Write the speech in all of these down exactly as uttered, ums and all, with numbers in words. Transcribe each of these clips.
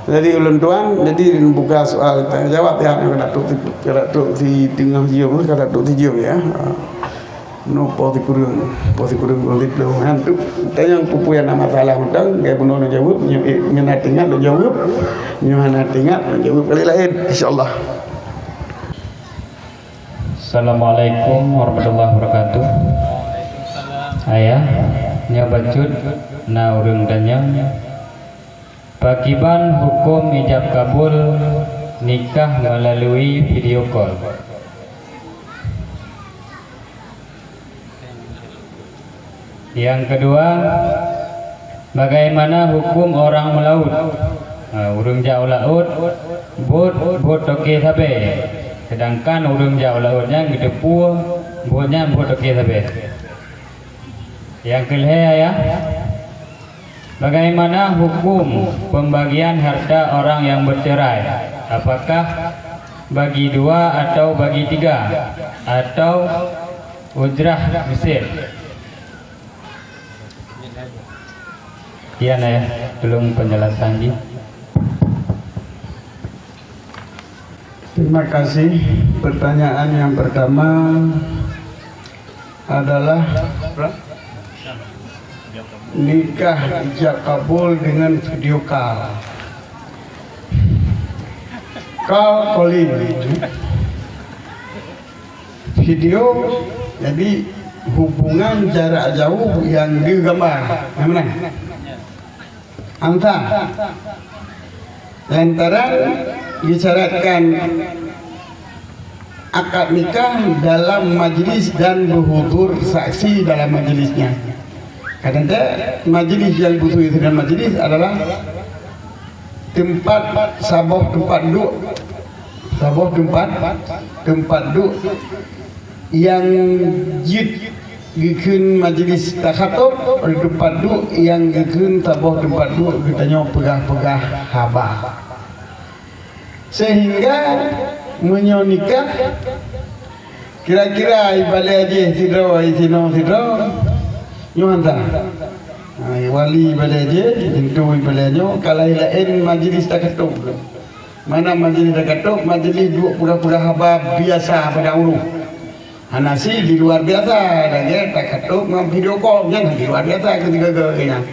Jadi ulôn tuan, jadi buka soal tanya jawab ya, ka Datuk, ka Datuk si teungoh jeuem, ka Datuk si jeuem ya. Nu po sikureueng, po sikureueng ureueng siplôh. Nyan tu, tanyong peue-peue nyang na masalah mantong, gaya bunoe lôn jaweueb, nyoe, eh, nyoe na teuingat lôn jaweueb, nyoe hana teuingat lôn jaweueb kali laén, insya Allah. Assalamualaikum warahmatullahi wabarakatuh. Ayah, nyoe bacut na ureueng tanyong. Pakriban huköm ijab kabul nikah melalui video call? Yang kedua, bagaimana hukum orang melaut? Ha, ureueng jak u laôt, bot, bot toke sabe. Sedangkan ureueng jak u laôt nyan geuteupeue bot nyan bot toke sabe. Yang kelhée, ayah, bagaimana hukum pembagian harta orang yang bercerai? Apakah bagi dua atau bagi tiga? Atau ujrah misir? Kian, ayah, tolong penjelasan jih. Terima kasih. Pertanyaan yang pertama adalah nikah ijab kabul dengan video call. Call, calling. Video, jadi hubungan jarak jauh yang digambar. Yang mana? Anta. Lantaran disyaratkan akad nikah dalam majlis dan berhudur saksi dalam majlisnya. Kadang-kadang majlis yang berhudur dalam majlis adalah tempat, saboh tempat duduk, saboh tempat, tempat duduk yang jeuet geukheun majlis takhatub, tempat duek nyang geukheun saboh tempat duek geutanyoe peugah-peugah haba. Sehingga meunyoe nikah, kira-kira ibalée jih sidroe, isinoe sidroe, nyoe hana. Ha, wali ibalée jih, intu ibalée nyoe, ka laén-laén majlis takhatub. Mana majlis takhatub, majlis duek peugah-peugah haba biasa padang uroe. Hana si di luar biasa, lagée takhatub ngon video call, nyan di luar biasa keutiga-tiga nyan.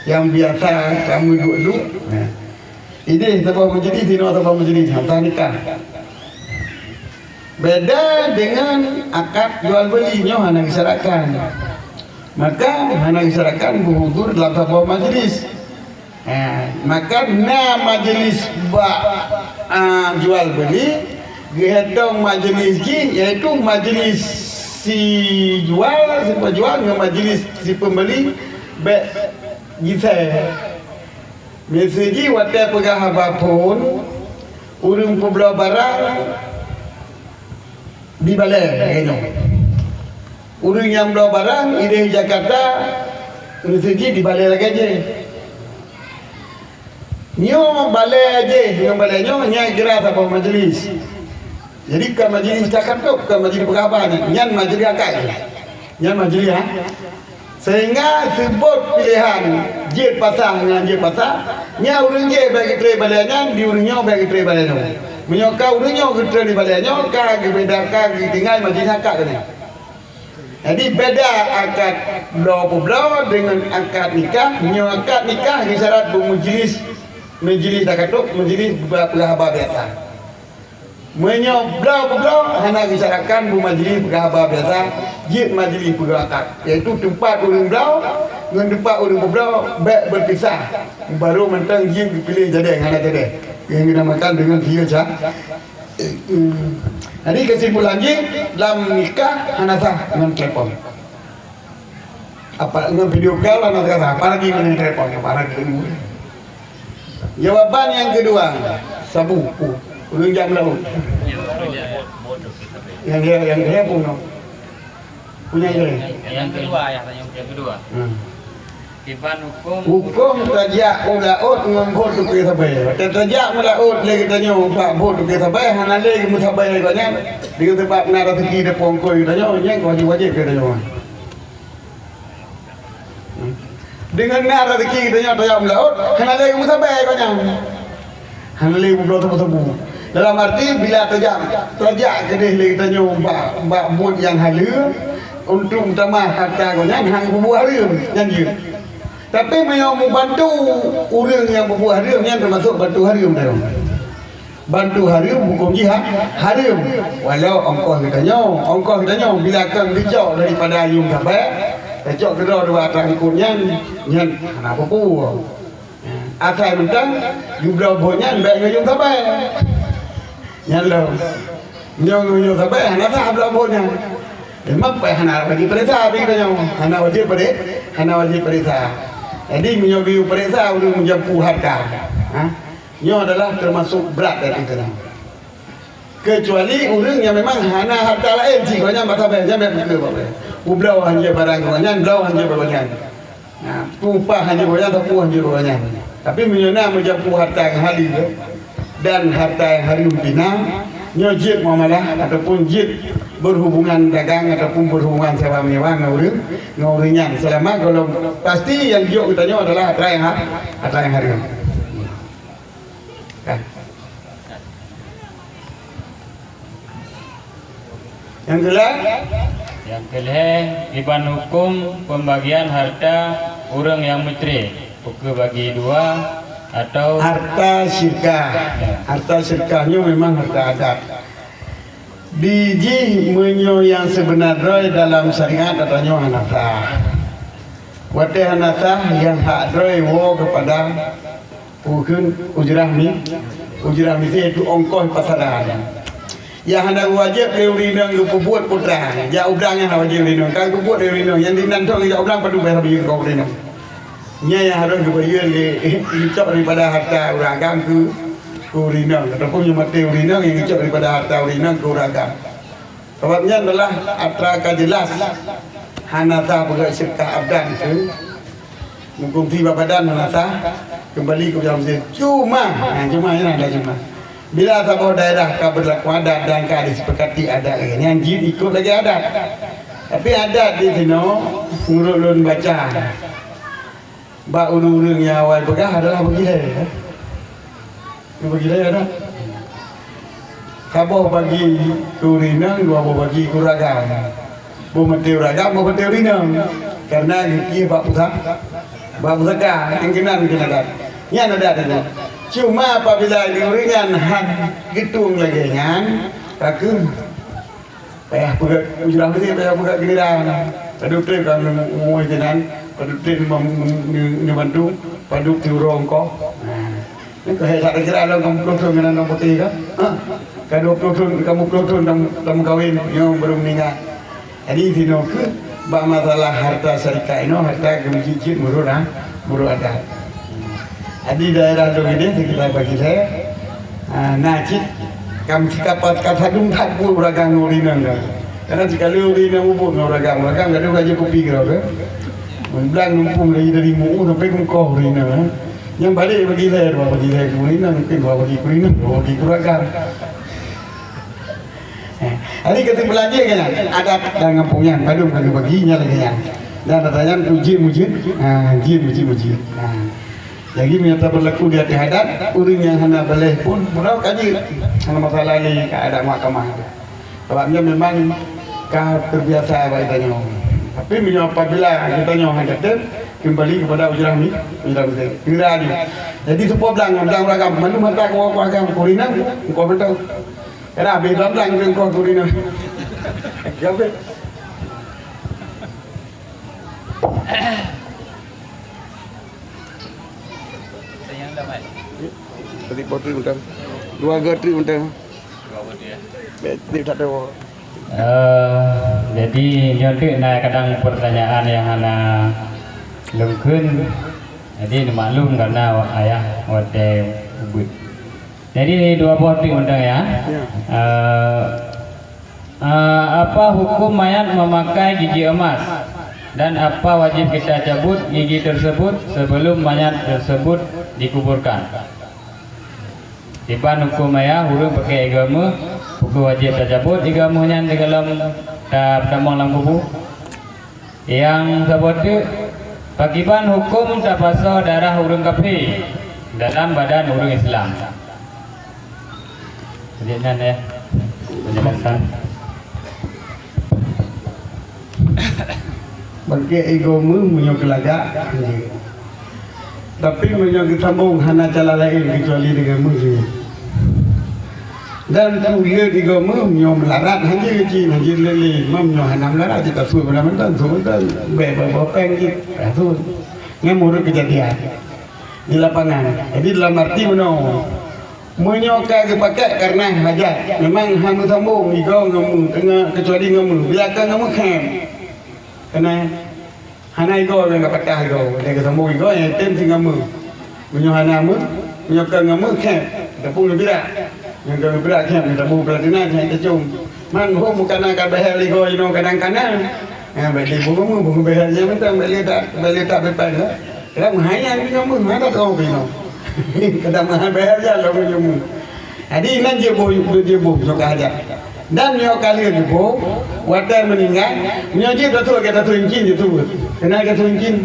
Nyang biasa kamoe duek-duek, nah. Ideh saboh majlis, sinoe saboh majlis, hana nikah. Beda dengan akad jual beli, nyoe hana disyaratkan. Maka hana disyaratkan berhudur dalam saboh majlis. Ha, maka na majlis bak, a, jual beli, geuhitong majlis jih, yaitu majlis si jual, si penjual ngon majlis si pembeli, bék jisée. Miseue jih watée peugah haba phon, ureuëng peubloe barang di balée lagée nyoe. Ureuëng nyang bloe barang ideh Jakarta, miseue jih di balée lagée jih. Nyoe balée jih, nyoe balée nyoe, nyan kira saboh majlis. Jadi, kon majlis takhatub, kon majlis peugah haba nyan, nyan majlis akad. Nyan majlis, ha? Sehingga seubot piléhan jeuet pasah ngon jeuet pasah, nyan ureuëng jih bék geutré balée nyan, di ureuëng nyoe bék geutré balée nyoe. Meunyoe ka ureuëng nyoe geutré di balée nyoe, ka geubeda, ka geutinggai majlis akad nyan. Jadi, beda akad bloe peubloe deungon akad nikah. Nyoe akad nikah geusyarat beumajlis, majlis takhatub, majlis peugah haba biasa. Meunyoe bloe peubloe hana geusyaratkan beumajlis peugah haba biasa, jeuet majlis peugah akad, yaitu teumpat ureuëng bloe ngon teumpat ureuëng peubloe bék beupisah, barô mantong jeuet geupiléh jadéng hana jadéng, nyang geunamakan deungon sieu ca-, Jadi, kesimpulan jih, lam nikah hana sah ngon telepon. Apa, ngon video call hana sah, apalagi ngon telepon, apalagi ilmu. Jawaban yang kedua, sabu, ureuëng jak meulaôt. Yang dia, yang dia pun. Punya dia. Yang kedua, ya, yang kedua. Hmm. Kiban hukum. Hukum tajak u laôt ngon bot toke sabe. Watée tajak meulaôt lé geutanyoe bak bot toke sabe, hana lé geumeusabe gobnyan. Deungon sabab na raseuki dapong koi geutanyoe, nyan ka wajéb-wajéb geutanyoe. Hmm. Deungon na raseuki geutanyoe tajak meulaôt, hana lé geumeusabe gobnyan. Hana lé bubloe sapeue-sapeue. Dalam arti, bila tajak, tajak keudeh lé geutanyoe bak, bak buet nyang haleue, untuk meutamah hareuta gobnyan, han peubuet hareuem, nyan jeuet. Tapi meunyoe mubantu ureueng nyang peubuet hareuem, nyan teumasok bantu hareuem tadi. Bantu hareuem, hukôm jih ha-, hareuem. Walau ongkoh geutanyoe, ongkoh geutanyoe, bila kon geucok daripada yum sabai, tacok keudroe dua atra likot nyan, nyan hana peue-peue. Asai mantong geubloe boh nyan bèk ngon yum sabai. Nyan lom. Nyoe ngon yum sabai hana sah bloe boh nyan. Memang payah hana wajéb peuriksa, tapi geutanyoe hana wajéb peri-, hana wajéb peuriksa. Jadi meunyoe geuyue peuriksa ureueng meujampu hareuta, ha? Nyoe adalah teumasok brat dari geutanyoe. Keucuali ureueng nyang memang hana hareuta laén cit, gobnyan bak sabai, nyan bèk peukeuh, bak sabai. Peubloe han jeuet barang gobnyan, bloe han jeuet barang gobnyan. Nah, peue upah han jeuet barang nyan, sapeue han jeuet barang nyan. Tapi meunyoe na meujampu hareuta nyang haleue dan hareuta nyang hareuem pih na, nyoe jeuet muamalah ataupun jeuet berhubungan dagang ataupun berhubungan sewa menyewa ngon ureueng, ngon ureueng nyan. Selama gohlom pasti nyang jok geutanyoe adalah hareuta nyang ha-, hareuta nyang hareuem. Kan? Nyang keulhèe? Nyang keulhèe, kiban hukôm pembagian hareuta ureueng nyang meutre, peukeuh bagi dua atau hareuta syirkah. Ya. Hareuta syirkah nyoe memang hareuta adat. Di jih meunyoe nyang seubeuna droe dalam syariat, ata nyoe hana sah. Watèe hana sah, nyang hak droe woe keupada Peue kheun ujrah mi-, ujrah miseue, yaitu ongkoh pasaran. Nyang hana wajéb lé ureueng inong geupeubuet putra. Jak u blang nyan hana wajéb lé inong. Ka geupeubuet lé ureueng inong, nyang dinan thôn jak u blang padub bèe habéh ongkoh ureueng inong. Nyan nyang harôh geubayeue lé, geucok daripada hareuta ureueng agam keu, keu ureueng inong. Ataupun nyang maté ureueng inong nyang geucok daripada hareuta ureueng inong keu ureueng agam. Sabab nyan adalah atra ka jeulaih hana sah peugöt syirkah abdan keu meukeumsi bak badan, hana sah keumbali keu jameun. Cuma, ha, cuma nyan ada cuma. Bila saboh daerah ka beurlaku adat dan ka disepakati adat lagèe nyan, jeuet ikot lagèe adat. Tapi adat di sinoe, meunurot lôn baca, bak ureueng-ureueng nyang awai peugah adalah bagi lhèe, ya. Bagi lhèe dah. Saboh bagi keu ureueng inong, dua boh bagi keu ureueng agam. Boh maté ureueng agam, boh maté ureueng inong. Karena geupiôh bak pusaka, bak pusaka, nyang keunan keunan adat. Nyan adat nyan. Cuma apabila ureueng nyan han geutueng lagèe nyan, ka keuh payah peugöt ujrah miseue, payah peugöt giliran. Padub trép ka meunguih sinan, padub trép neu-, neu-, neubantu, padub siuroe ongkoh. Nah, nyan keuh hai that kira lom kamoe ploh thon ngon inong putéh ka? Ha? Ka dua ploh thon, kamoe ploh thon tam-, tameukawen, nyoe barô meuninggai. Jadi, sinoe keuh bak masalah hareuta syarikat inoe, hareuta geumeujieb-jieb meurot, ha, meurot adat. Jadi, daerah lôn nyoe sekitar bagi lhèe, ah, na cit kam sikapa ka sadum that buet ureueng agam ngon ureueng inong ka. Karena sikali ureueng inong mubuet ngon ureueng agam, ureueng agam gadôh ka jeuet kupi keudroe keuh. Blang lumpung dari, dari mu'u sampai keu mukoh ureueng inong, eh. Nyang balek bagi lhèe, dua bagi lhèe keu ureueng inong, mungkin dua bagi keu ureueng inong, dua bagi keu ureueng agam. Eh, jadi keusimpulan jih keu nyan, adat dan gampông nyan, padum ka geubagi nyan lagèe nyan. Dan ata nyan ujeuen mujeuen, ha, ujeuen mujeuen, ujeuen. Ha. Jadi meunyo tabeurlaku di ateueh adat, ureueng nyang hana baleh pun, meunan ka jeuet. Hana masalah lé ka adat mahkamah. Sabab nyan memang ka teubiasa bak geutanyoe. Tapi meunyo apabila geutanyoe hana tem, keumbali keupada ujrah mi-, ujrah miseue. Kira jih. Jadi seupôt blang, blang ureueng agam, mandum hareuta keu ureueng agam, keu ureueng inong, keu ureueng inong. Kan habéh blang-blang keu ongkoh gurina. Habéh. Tadi boh trip mantong. Dua go trip mantong. Bèk trip that dua. Eh, jadi nyoe teuk na kadang pertanyaan nyang hana lôn kheun. Jadi neumaklum karena ayah watèe ubit. Jadi dua boh trip mantong ya. Ya. Eh, eh, apa hukum mayat memakai gigi emas? Dan apa wajib kita cabut gigi tersebut sebelum mayat tersebut dikuburkan? Kiban huköm ayah ureuëng pakèk ié meuh, peue wajéb tacabot ié meuh nyan sigohlom tapeutamong lam kubu? Nyang saboh teuk, pakriban huköm tapasoe darah ureuëng kafé dalam badan ureuëng Islam? Jadi nyan ya, penjelasan. Bangke igoe meuh meunyoe keulagak, tapi meunyoe geusambong hana cara laén keucuali deungon meuh. Dan tuléh igoe meuh meunyoe meularat hana jeuet cit, hana jeuet lé-lé. Meunyoe hana meularat cit, tasue meunan mantong, sue mantong, bèk bak-bak péng cit, tasue. Nyan meunurot keujadian di lapangan. Jadi dalam arti meunoe, meunyoe ka geupakék kareuna hajat, memang han meusambong igoe ngon meuh, teungoh keucuali ngon meuh. Bila ka ngon meuh khém, keunan hana igoe nyang ka patah igoe, dan geusambong igoe nyang tem singoh meuh. Meunyoe hana meuh, meunyoe ka ngon meuh khém, tapeubuet birak. Nyang ka birak khém, tapeubuet platina nyang tacom. Man hom kana ka beuhel igoe inoe kadang-kana. Ha, bèk di bungong meuh, bungong beuhel nyang mantong, bèk le tak, bèk le tak beupan dah. Kadang meuhayang di kamoe, mana tahu bino. Kadang meuhayang beuhel jalan meunyoe meuh. Jadi inan jeuet boh, jeuet boh nyoe ka hajat. Dan nyoe ka lheueh jeuet boh, watèe meuninggai, nyoe jeuet tasue, ka tasue incin jeuet tuet. Keunan ka tasue incin.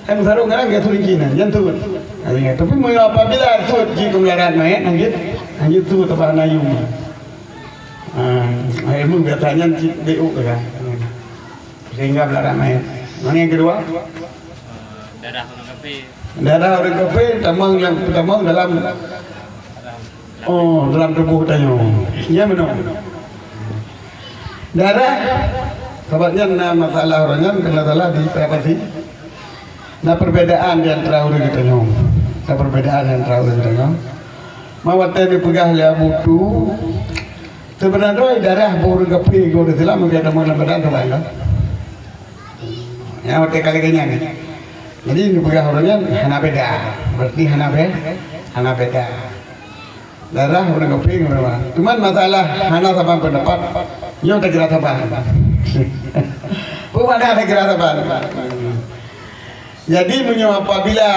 Kan sarong kan ka tasue incin, nyan tuet. Nah, ingat. Tapi meunyoe apabila tuet jeuet keu meularat manyét, nyan jeuet, nyan jeuet tuet teubang na yum. Ah, ilmu biasa nyan cit B U kan. Sehingga meularat manyét. Mana yang kedua? Darah ureueng kafé. Darah ureueng kafé tamong nyang, tamong dalam, oh, dalam tuboh tanyoe. Nyan meunoe. Darah, sabab nyan na masalah ureueng nyan keunan salah di operasi. Na perbedaan di antara ureueng geutanyoe. Na perbedaan di antara ureueng geutanyoe. Ma watèe neupeugah lé Abu Tu, seubeuna droe darah boh ureueng kafé ngon ureueng Islam meubiet tamong lam badan saban kan. Ya, watèe ka lagèe nyan. Jadi neupeugah ureueng nyan hana beda. Berarti hana be-, hana beda. Darah ureueng kafé ngon ureueng. Cuman masalah hana saban pendapat, nyoe takira saban. Peue makna takira saban? Jadi meunyoe apabila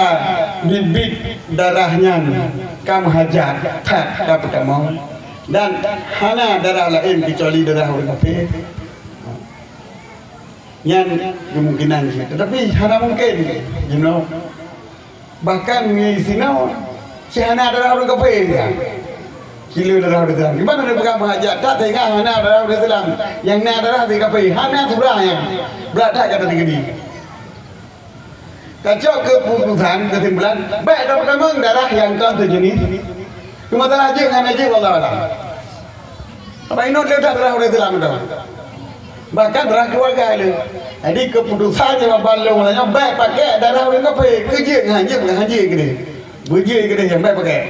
bit-bit darah nyan ka meuhajat that ka peutamong dan hana darah laén keucuali darah ureueng kafé, nyan kemungkinan jih. Tetapi hana mungkin jinoe. Bahkan ngi sinoe, si hana darah ureueng kafé nyan. Kilo darah ureueng Islam. Di mana dia peugah meuhajat? Tak teuingat hana darah ureueng Islam. Nyang na darah di kafé. Hana surah nyan. Brat that kata digini. Ka cok keuputusan, keusimpulan, bèk tapeutamong darah nyang kon seujenis. Cuma salah jeuet hana jeuet, wallahu alam. Apa inong leuh that darah ureueng Islam tu. Bahkan darah keluarga leuh. Jadi keuputusan nyang ban lôn nyoe bèk pakék darah ureueng kafé. Keu jeuet ngon han jeuet, ngon han jeuet keudeh. Beujeuet keudeh nyang bèk pakék.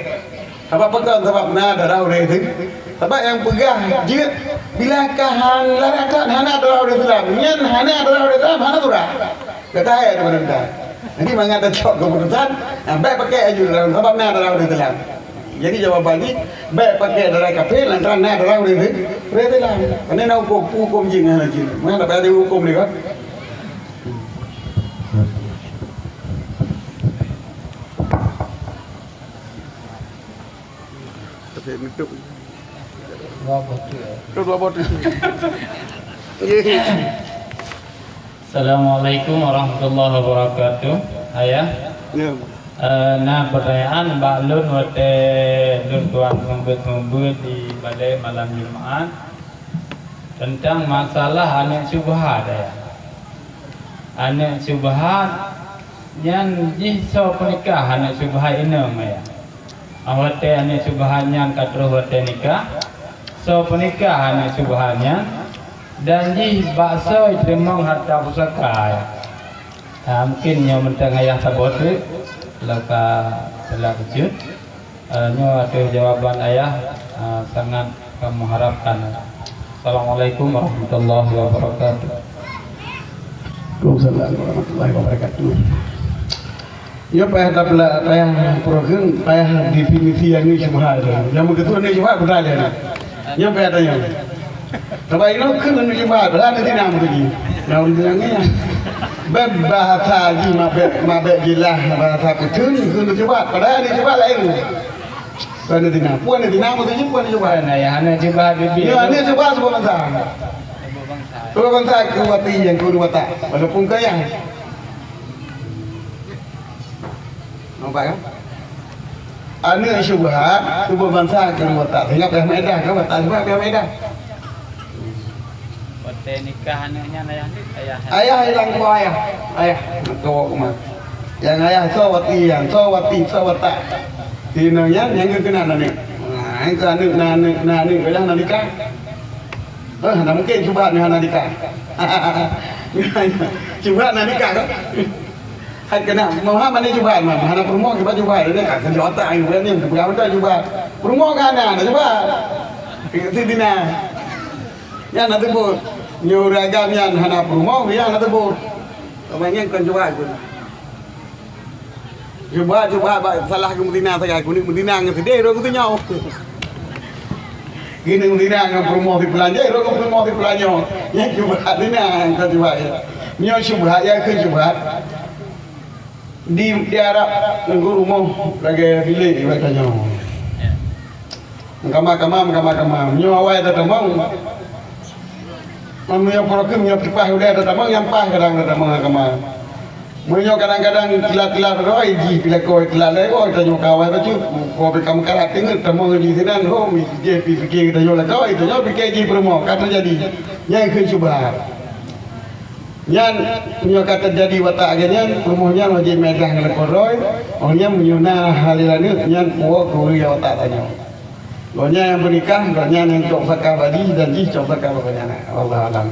Sabab pakon? Sabab na darah ureueng Islam. Sabab nyang peugah jeuet bila ka han larat that hana darah ureueng Islam. Nyan hana darah ureueng Islam, hana surah. Gata hai daripada gata. Jadi mangat tacok keputusan, ah, bèk pakék laju dalam sabab na darah ureueng Islam. Jadi jawaban jih, bèk pakék darah kafé lantaran na darah ureueng Islam. Karena na huköm, huköm jih ngon jih. Mangat tak payah dihuköm lé kan. Nutup. Dua boh tu. Dua boh tu. Assalamualaikum warahmatullahi wabarakatuh. Ayah. Ya. Eh, na pertanyaan bak lôn watèe lôn tuan meubeuet-meubeuet di balè malam Jumat tentang masalah aneuk syubhat, Ayah. Aneuk syubhat nyan jih soe peunikah aneuk syubhat inong, Ayah? Ah, watèe aneuk syubhat nyan ka troh watèe nikah, soe peunikah aneuk syubhat nyan? Dan jih bak soe jiteurimong harta pusaka, Ayah? Ah, mungkin nyoe mantong Ayah saboh teuk, lôn ka peulak bacut. Eh, nyoe ateueh jawaban Ayah, eh, sangat kamoe harapkan. Assalamualaikum warahmatullahi wabarakatuh. Waalaikumsalam warahmatullahi wabarakatuh. Nyoe payah tapela-, payah peureukheun, payah definisi aneuk syubhat. Nyang meukeusut aneuk syubhat peue nyan? Nyoe payah tanyong. Sabab inoe kheun aneuk syubhat, padahai aneuk tinang beutôi jih. Nah, ureueng tinang nyan. Bèk bahasa jih mabèk, mabèk jeulaih bahasa peuteun kheun aneuk syubhat, padahai aneuk syubhat laén. Bukan aneuk tinang. Peue aneuk tinang beutôi jih, peue aneuk syubhat. Nah, ya, aneuk syubhat bibi. Ya, aneuk syubhat saboh bansa. Saboh bansa keu wati nyang keu watak, walaupun kaya. Nampak kan? Aneuk syubhat, tuboh bansa keu watak. Ingat payah maedah kan, watak syubhat payah maedah. Watèe nikah aneuk nyan ayah, ayah. Ayah hilang po ayah. Ayah, keu ma. Nyang ayah soe wati, nyang soe wati, soe watak. Di inong nyan, nyang geukeunan aneuk. Nah, itu aneuk, na aneuk, na aneuk, kadang na nikah. Eh, hana mungkin syubhat nyoe hana nikah. Syubhat na nikah kan? Hai keunan, Muhammad ni syubhat, mah hana peurumoh, syubhat, syubhat. Dia kan kerja otak ni, bukan ni, bukan otak syubhat. Peurumoh kan hana, hana syubhat. Itu dina. Nyan na teubot. Nyoe ureueng agam nyan hana peurumoh, nyan na teubot. Sama nyan kon syubhat pun. Syubhat, syubhat bak salah keu meutina sagai, keuneuk meutina ngon sideh rot keu nyoe. Keuneuk meutina ngon peurumoh si pulan jih, rot keu peurumoh si pulan nyoe. Nyan syubhat tina, kon syubhat. Nyoe syubhat, ya keu syubhat. Di, di Arab nunggu rumoh lagèe bilék ibarat tanyoe. Meukamar-kamar, meukamar-kamar. Meunyoe awai tatamong, meunyoe peurokeum, meunyoe kipaih udai tatamong, nyang paih kadang tatamong kamar. Meunyoe kadang-kadang kilat-kilat roi jih, pih lakoe kilat lé, oh, tanyoe ka awai bacut. Ko pih ka meukarat teungeut, tamong jih sinan, hom, jih pih pike tanyoe lakoe, tanyoe pike jih peurumoh, ka teujadi. Nyan kheun syubhat. Nyan, meunyoe ka teujadi watak lagèe nyan, peurumoh nyan wajéb meuidah ngon lakoe droe. Oh nyan, meunyoe na hal laneuk, nyan puwoe keu ureueng nyang watak tanyoe. Gobnyan nyang peunikah, gobnyan nyang cok saka badi dan jih cok saka bak gobnyan. Wallahu a'lam.